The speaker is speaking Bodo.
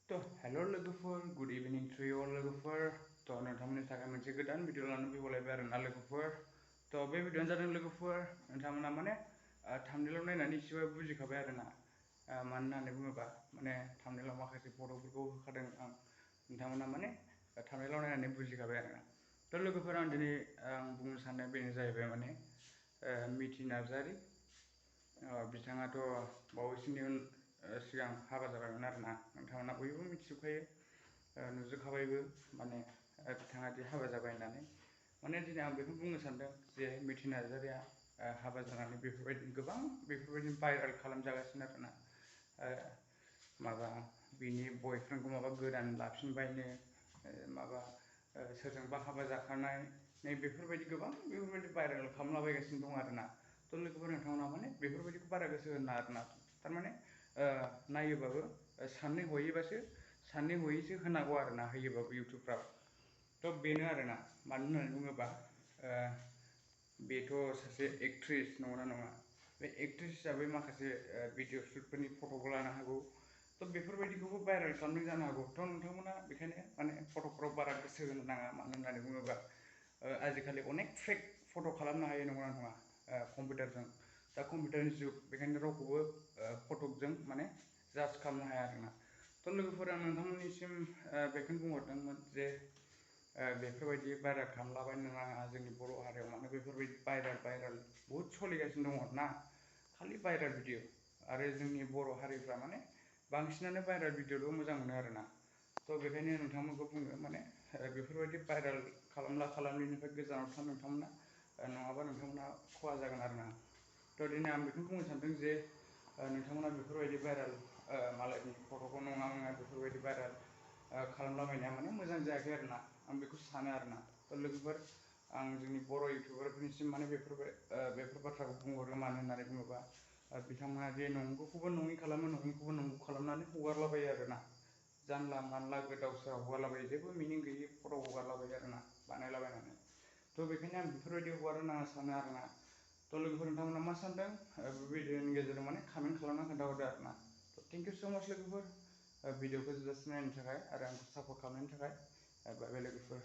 तो हेलो लोगोफोर good evening to you all लोगोफोर तो नोंथांमोननि थाखाय मोनसे गोदान भिडिअ लानानै फैबावलायबाय आरोना लोगोफोर तो बे भिडिअआनो जादों लोगोफोर नोंथांमोना माने थाम्बनेइलाव नायनानै एसेबाबो बुजिखाबाय आरोना मानो होननानै बुङोबा माने थाम्बनेइलाव माखासे फट'फोरखौ होखादों आं नोंथांमोना माने थाम्बनेइलाव नायनानै बुजिखाबाय आरोना तो लोगोफोर आं दिनै बुंनो साननाया बेनो जाहैबाय माने मिथि नार्जारि बिथाङाथ' बावैसोनि सिगां हाबा जाबायमोन आरोना नोंथांमोना बयबो मिथिजोबखायो नुजोबखाबायबो माने बिथाङा दि हाबा जाबाय होननानै माने दिनै आं बेखौ बुंनो सानदों जे मिथि नार्जारिया हाबा जानानै बेफोरबायदि गोबां बेफोरबायदि भाइरेल खालामजागासिनो आरोना माबा बिनि बयफ्रेन्डखौ माबा गोदान लाफिनबायनो माबा सोरजोंबा हाबा जाखानाय नै बेफोरबायदि गोबां बेफोरबायदि भाइरेल खालामलाबायगासिनो दं आरोना तो लोगोफोर नोंथांमोना माने बेफोरबायदिखौ बारा गोसो होनो आरोना थारमाने नायोबाबो साननै हयैसो होनांगौ आरोना होयोबाबो इउटुबफ्राव तो बेनो आरोना मानो होननानै बुङोबा बेथ' सासे एक्ट्रेस नंगौना नङा बे एक्ट्रेस हिसाबै माखासे भिडिअ शुटफोरनि फट'खौ लानो हागौ तो बेफोरबायदिखौबो भाइरेल खालामनाय जानो हागौ तो नोंथांमोना बेखायनो माने फट'फोराव बारा गोसो होनो नाङा मानो होननानै बुङोबा आजिखालि अनेक फेक फट' खालामनो हायो नंगौना नङा कम्पिउटारजों दा कम्पिउटारनि जुग बेखायनो रावखौबो फटकजों माने जाज खालामनो हाया आरोना तो लोगोफोर आं नोंथांमोननिसिम बेखौनो बुंहरदोंमोन जे बेफोरबायदि भाइरेल खालामलाबायनो नाङा जोंनि बर' हारियाव माने बेफोरबायदि भाइरेल बहुद सोलिगासिनो दङ ना खालि भाइरेल भिडिअ आरो जोंनि बर' हारिफ्रा माने बांसिनानो भाइरेल भिडिअल' मोजां मोनो आरोना तो बेखायनो नोंथांमोनखौ बुङो माने बेफोरबायदि भाइरेल खालामनिफ्राय गोजानाव था नोंथांमोना नङाबा नोंथांमोना खहा जागोन आरोना तो दिनै आं बेखौनो बुंनो सानदों जे नोंथांमोना बेफोरबायदि भाइरेल मालायनि फट'खौ नङा बेफोरबायदि भाइरेल खालामलाबायनाया माने मोजां जायाखै आरोना आं बेखौ सानो आरोना तो लोगोफोर आं जोंनि बर' इउटुबारफोरनिसिम माने बेफोर बाथ्राखौ बुंहरो मानो होननानै बुङोबा बिथांमोना जे नंगौखौबो नङि खालामो नङिखौबो नंगौ खालामनानै हगारलाबायो आरोना जानला मानला गोदाव सोराव हगारलाबायो जेबो मिनिं गैयि फट' हगारलाबायो आरोना बानायलाबायनानै तो बेखायनो आं बेफोरबायदि हगारनो नाङा सानो आरोना तो लोगोफोर नोंथांमोना मा सानदों बे भिडिअनि गेजेरजों माने कमेन्ट खालामना खोन्थाहरदो आरोना तो थेंक इउ सो माच लोगोफोर भिडिअखौ जोबजासिम नायनो थाखाय आरो आंखौ सापर्ट खालामनायनि थाखाय बाय बाय लोगोफोर